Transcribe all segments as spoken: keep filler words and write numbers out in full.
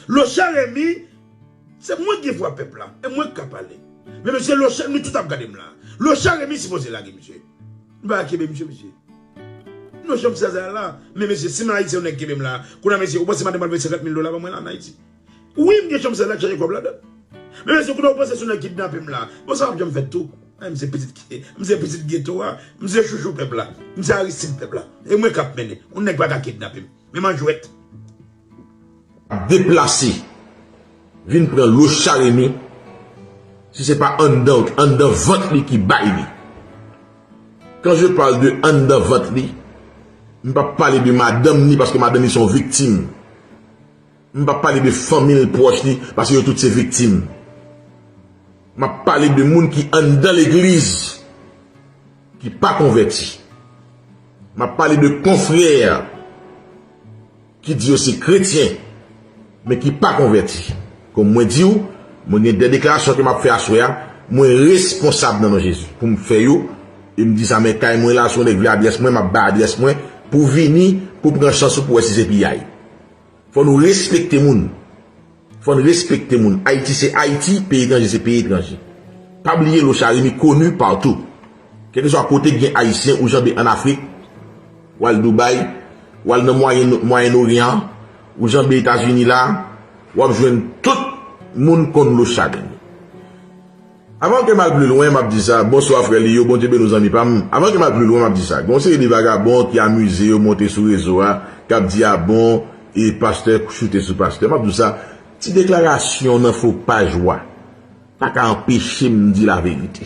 Lochard Remy, se mwen ki gen vwa pèp la, e mwen ki ka pale. Men mesye Lochard, nou tout ap gade m la. Lochard Remy sipoze lage misye. M pa kenbe misye, mesye. Nou janm sa la. Men mesye, si m Ayiti, yon nèg kenbe m la. Kounye a, mesye, ou panse madanm pral voye senkant mil dola ban mwen la, an Ayiti? Wi, m gen chanm sèl la k chaje kòb ladan. Men mesye, kounye a, ou panse se yon nèg kidnape m la. Bon, sa p ap janm fèt tou. Ay, m se pitit, m se pitit geto a. M se chouchou pèp la. M se Aristide pèp la. E mwen k ap mennen. Yon nèg pa ka kidnape m. Men m an jwèt. Deplase, vin pran Lochard Remy, si se pa anndan, anndan vant li ki bay li. Quand je parle de anndan vant li, m p ap pale de madanm ni, paske madanm ni se yon viktim. M p ap pale de fanmi l pwòch li, paske yo tout se viktim. M ap pale de moun ki anndan legliz, ki pa konvèti. M ap pale de konfrè ki di yo se kretyen, men ki pa konvèti. Kòm mwen di w, mwen gen de deklarasyon ke m ap fè aswè a, mwen responsab nan non Jezi pou m fè yo, e m di sa, men kay mwen la, si yon nèg vle adrès mwen, m ap bay adrès mwen, pou w vini, pou w pran chans ou, pou w wè si se piyay. Fò nou respekte moun. Fò n respekte moun. Ayiti se Ayiti, peyi etranje se peyi etranje. Pa bliye Lochard Remy koni patou. Kèlkeswa kote k gen Ayisyen, ou janbe ann Afrik, w al Dubai, w al nan Mwayen, Mwayen Oryan, ou janbe Etazini la, w ap jwenn tout moun konn Lochard Remy. Avan ke m al pli lwen, m ap di sa, bonswa frè Lio, Bondye beni w zanmi pa m. Avan ke m al pli lwen, m ap di sa, gen yon seri de vagabon ki amize yo monte sou rezo a, k ap di a bon, e pastè choute sou pastè. M ap di w sa, ti deklarasyon nan fo paj ou a pa ka anpeche m di laverite.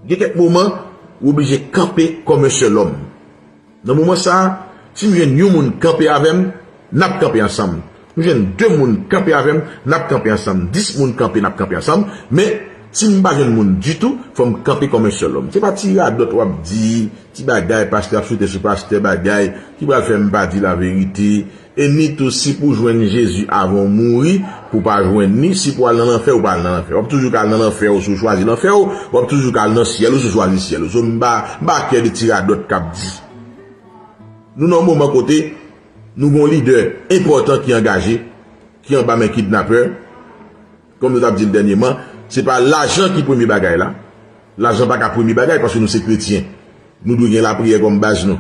Gen kèk moman, ou oblije kanpe kòm yon sèl òm. Nan moman sa a, si m jwenn yon moun kanpe avè m, n ap kanpe ansanm. M jwenn de moun kanpe avè m, n ap kanpe ansanm. Dis moun kanpe, n ap kanpe ansanm. Men, si m pa jwenn moun ditou, fò m kanpe kòm yon sèl òm. Se pa ti radòt w ap di, ti bagay, pastè ap choute sou pastè bagay, ki pral fè m pa di laverite. E ni tou, si pou w jwenn Jezi avan w mouri, pou w pa jwenn li, si pou w al nan lanfè, ou pa al nan lanfè. W ap toujou ka al nan lanfè, ou si w chwazi lanfè, ou, w ap toujou ka al nan syèl, ou si w chwazi syèl, ou. So, m pa, m pa kè de ti radòt k ap di. Nou nan yon moman kote nou gen yon lidè enpòtan ki angaje, ki anba men kidnapè. Kòm nou t ap di l dènyèman, se pa lajan ki premye bagay la. Lajan pa ka premye bagay paske nou se kretyen. Nou dwe gen lapriyè kòm baz nou.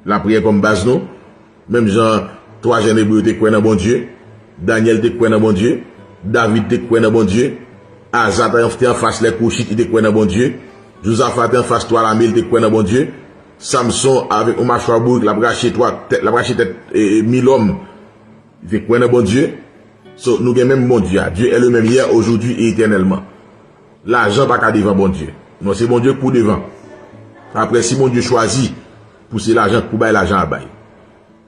Lapriyè kòm baz nou. Menm jan twa jèn Ebre yo te kwè nan Bondye, Danyèl te kwè nan Bondye, David te kwè nan Bondye, Aza te anfas lè Kouchit, li te kwè nan Bondye, Jozafa te anfas twa lame, li te kwè nan Bondye, Samson avèk yon machwa bourik, l ap rache twa tèt, l ap rache tèt e, e, mil òm, li te kwè nan Bondye. So, nou gen menm Bondye a. Dieu est le même hier, aujourd'hui et éternellement. Lajan pa ka devan Bondye. Non, se Bondye k pou devan. Apre, si Bondye chwazi pou se lajan k pou bay, lajan ap bay.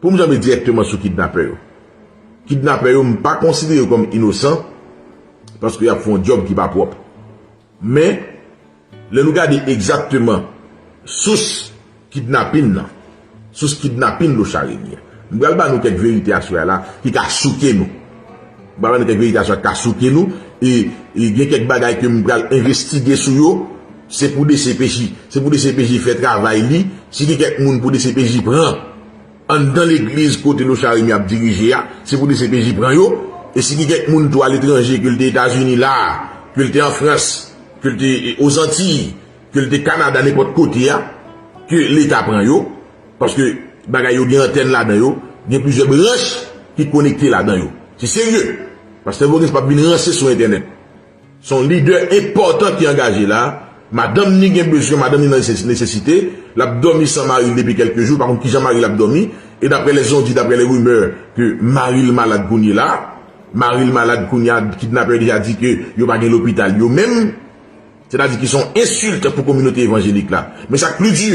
Pou m janbe dirèkteman sou kidnapè yo. Kidnapè yo, m pa konsidere yo kòm inosan, paske y ap fè yon djòb ki pa pwòp. Men, lè nou gade egzakteman sous kidnapin nan, sous kidnapin Lochard Remy an, m pral ba nou kèk verite aswè a la ki ka souke nou. M pral ba nou kèk verite aswè a ki ka souke nou, e, e gen kèk bagay ke m pral envestige sou yo, se pou D C P J, se pou D C P J fè travay li, si gen kèk moun pou D C P J pran, anndan legliz kote Lochard Remy ap dirije a, se pou D C P J pran yo. E si gen kèk moun tou aletranje, ke l te Etazini la, ke l te an Frans, ke l te, e, Ozantiy, ke l te Kanada, nenpòt kote a, ke Leta pran yo, paske bagay yo gen antèn ladan yo, gen plizyè branch ki konekte ladan yo. Se serye. Pastè Voguens p ap vin ranse sou entènèt. Se yon lidè enpòtan ki angaje la. Madanm ni gen bezwen, madanm ni nan nesesite. L ap dòmi san mari l depi kèlke jou, pa konn kijan mari l ap dòmi. E daprè lèzonti, daprè lè rimè, ke mari l malad kounye la. Mari l malad kounye a, kidnapè yo deja di ke yo pa gen lopital yo menm. Sètadi ki se yon ensilt pou kominote evanjelik la. Men sa k pli di,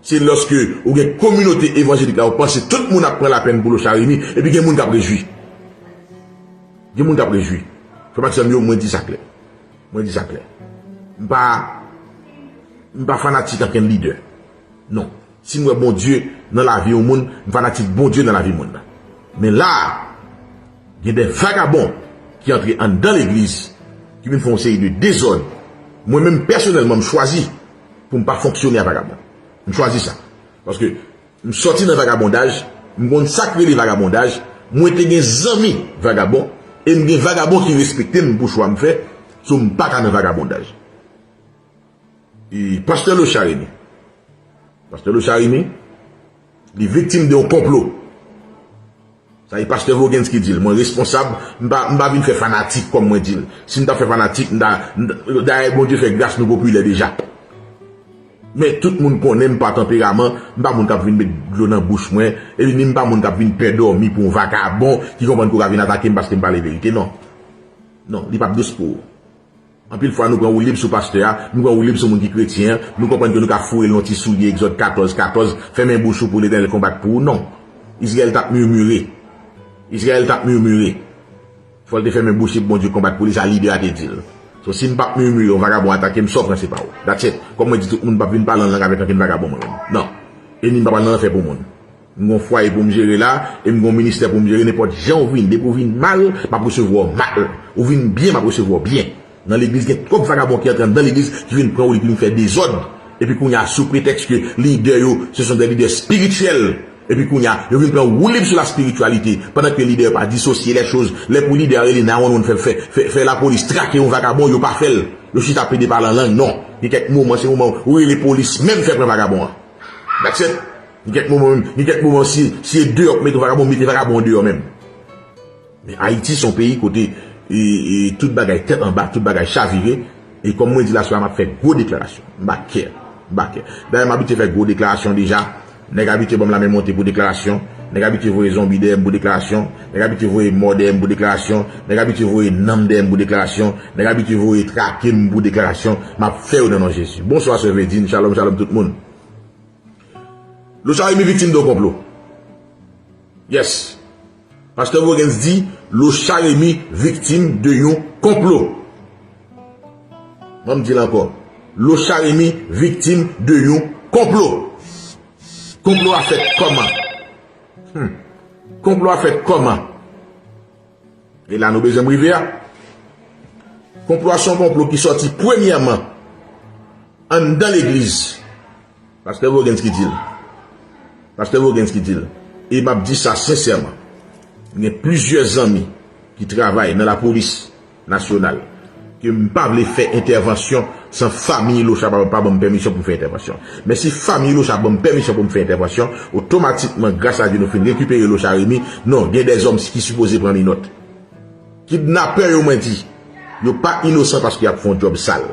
se lòske ou gen kominote evanjelik la, ou panse tout moun ap pran lapèn pou Lochard Remy, epi gen moun k ap rejwi. Gen moun k ap rejwi. Frè m ak sè m yo, mwen di sa klè. Mwen di sa klè. M pa, m pa fanatik ankenn lidè. Non. Si m wè Bondye nan lavi yon moun, m fanatik Bondye nan lavi moun nan. Men la a, gen de vagabon ki antre anndan legliz, ki vin fè yon seri de dezòd. Mwen menm, pèsonèlman, m chwazi pou m pa fonksyone ak vagabon. M chwazi sa. Paske m sòti nan vagabondaj, m konn sa k rele vagabondaj, Mwen te gen zanmi vagabon, e m gen vagabon ki respekte m pou chwa m fè, so m pa ka nan vagabondaj. E pastè Lochard Remy. Pastè Lochard Remy, li viktim de yon konplo. Sa e pastè Voguens ki di l. Mwen responsab, m pa, m pa vin fè fanatik kòm mwen di l. Si m t ap fè fanatik, m ta, m ta, dayè Bondye fè gras nou popilè deja. Men tout moun konnen m pa tanperaman, m pa moun k ap vin met dlo nan bouch mwen, epi ni m pa moun k ap vin pè dòmi pou yon vakabon ki konprann ke w ka vin atake m paske m pale verite, non. Non, li p ap dous pou ou. Anpil fwa nou pran woulib sou pastè a, nou pran woulib sou moun ki kretyen an, nou konprann ke nou ka foure l nan ti soulye Egzòd katòz katòz, fèmen bouch ou pou Letènèl konbat pou ou, non. Izrayèl t ap mimire. Izrayèl t ap mimire. Fò l te fèmen bouch li pou Bondye konbat pou li, sa lidè a te di l. So, si m p ap mimire, yon vagabon atake m, sa w pran se pa w. That's it. Kòm mwen di tout moun, m p ap vin pale an lang avèk ankenn vagabon mwen menm. Non. E ni m p ap al nan lanfè pou moun. M gon fwaye pou m jere la, e m gon ministè pou m jere, nenpòt jan w vin, depi w vin mal, m ap resevwa w mal. Ou vin byen, m ap resevwa w byen. Nan legliz, gen twòp vagabon ki antre anndan legliz, ki vin pran woulib, ki vin fè dezòd. Epi kounye a, sou pretèks ke lidè yo, ce sont des leaders spirituels. Epi kounye a, yo vin pran woulib sou la spiritualité, pandan ke lidè yo pa disosye les choses. Lè pou lidè a rele nine one one, fè, fè, fè, fè lapolis trake yon vagabon, yo pa fè l. Yo chita pede pale an lang, non. Gen kèk moman, se moman ou rele polis menm fè pran vagabon an. That's it. Gen kèk moman menm, gen kèk moman si, si e deyò pou mete yon vagabon, mete vagabon an deyò menm. Men Ayiti se yon peyi kote e, e, tout bagay tèt anba, tout bagay chavire. E kòm mwen di l aswè a, m ap fè gwo deklarasyon. M pa kè. M pa kè. Dayè, m abitye fè gwo deklarasyon deja. Nèg abitye ban m lamen monte pou deklarasyon. Nèg abitye voye zonbi dèyè m pou deklarasyon. Nèg abitye voye mò dèyè m pou deklarasyon. Nèg abitye voye nanm dèyè m pou deklarasyon. Nèg abitye voye trake m pou deklarasyon. M ap fè yo nan non Jezi. Bonswa, sè Vedine. Shalom, shalom tout moun. Lochard Remy viktim de yon konplo. Yes. Pastè Voguens di, Lochard Remy viktim de yon konplo. Mwen m di l ankò. Lochard Remy viktim de yon konplo. Konplo a fèt kòman? Hmm. Konplo a fèt kòman? E la nou bezwen m rive a. Konplo a se yon konplo ki sòti premyèman anndan legliz. Pastè Voguens ki di l. Pastè Voguens ki di l. E m ap di sa sensèman. M gen plizyè zanmi ki travay nan lapolis nasyonal ke m pa vle fè entèvansyon san fanmi Lochard pa, pa ban m pèmisyon pou m fè entèvansyon. Men si fanmi Lochard ban m pèmisyon pou m fè entèvansyon, otomatikman, gras a Dye, nou fin rekipere Lochard Remy. Non, gen dèzòm ki sipoze pran minòt. Kidnapè yo, mwen di, yo pa inosan paske y ap fè yon djòb sal.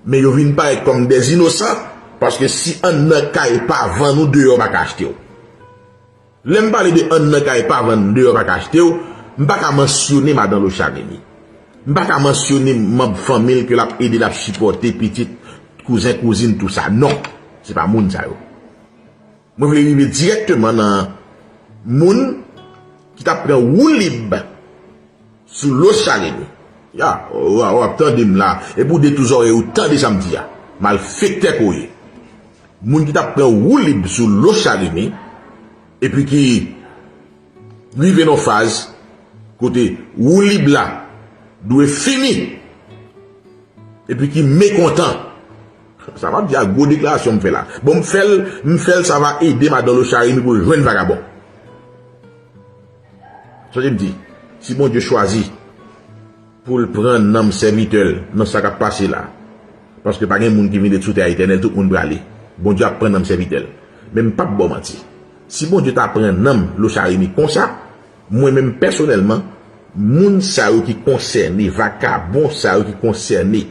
Men yo vin parèt kòm dèzinosan, paske si anndan kay pa vann ou, deyò pa ka achte w. Lè m pale de anndan kay pa vann, deyò pa ka achte w, m pa ka mansyone madan Lochard Remy. M pa ka mansyone manm fanmi l ke l ap ede, l ap sipòte, pitit, kouzen, kouzin, tou sa. Non, se pa moun sa yo. Mwen vle rive dirèkteman nan moun ki t ap pran woulib sou Lochard Remy. Ya, w, w, w ap tande m la. Epi w detounen zòrèy ou tande sa m di a. Malfektè ke w ye. Moun ki t ap pran woulib sou Lochard Remy, epi ki rive nan faz kote woulib la dwe fini. Epi ki mekontan. Sa m ap di a gwo deklarasyon m fè la. Bon, m fè l, m fè l, sa va ede madan Lochard Remy pou l jwenn vagabon. Sonje m di, si Bondye chwazi pou l pran nanm sèvitè l nan sa k ap pase la, paske pa gen moun ki vin ret sou tè a etènèl, tout moun prale. Bondye ap pran nanm sèvitè l. Men m p ap ba w manti. Si Bondye ta pran nanm Lochard Remy konsa, mwen menm pèsonèlman, moun sa yo ki konsène, vakabon sa yo ki konsène,